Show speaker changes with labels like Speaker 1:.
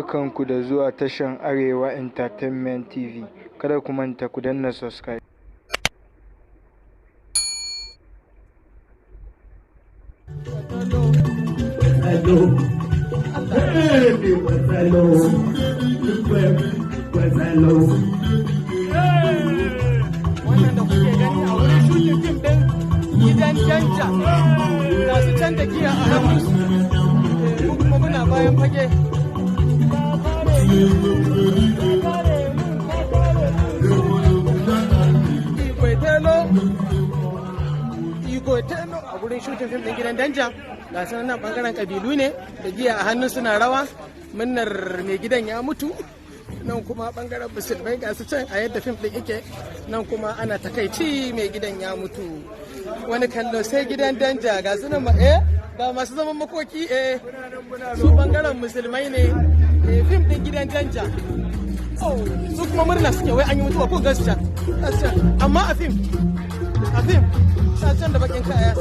Speaker 1: Barkanku da zuwa tashan Arewa Entertainment TV. Kada ku manta ku danna subscribe.
Speaker 2: Wannan da kuke gani a wurin shooting fim din Gidan Danja, ga su can da giya a hannunsu, mu kuma muna bayan fage. Igwetelo, Igwetelo, a wurin shooting fim din Gidan Danja, ga su nan bangaren kabilu ne da giya a hannun suna rawa murnar mai gidan ya mutu. Nan kuma bangaren Musulmai, ga su can a yadda fim din yake. Nan kuma ana takaici mai gidan ya mutu. Wani kallo sai Gidan Danja. Ga su nan ma ga masu zaman makoki, su bangaren Musulmai ne, fim din Gidan Danja. Oh, su kuma murna suke wai an yi mutuwa ko gaskiya gaskiya, amma a fim can da bakin kaya.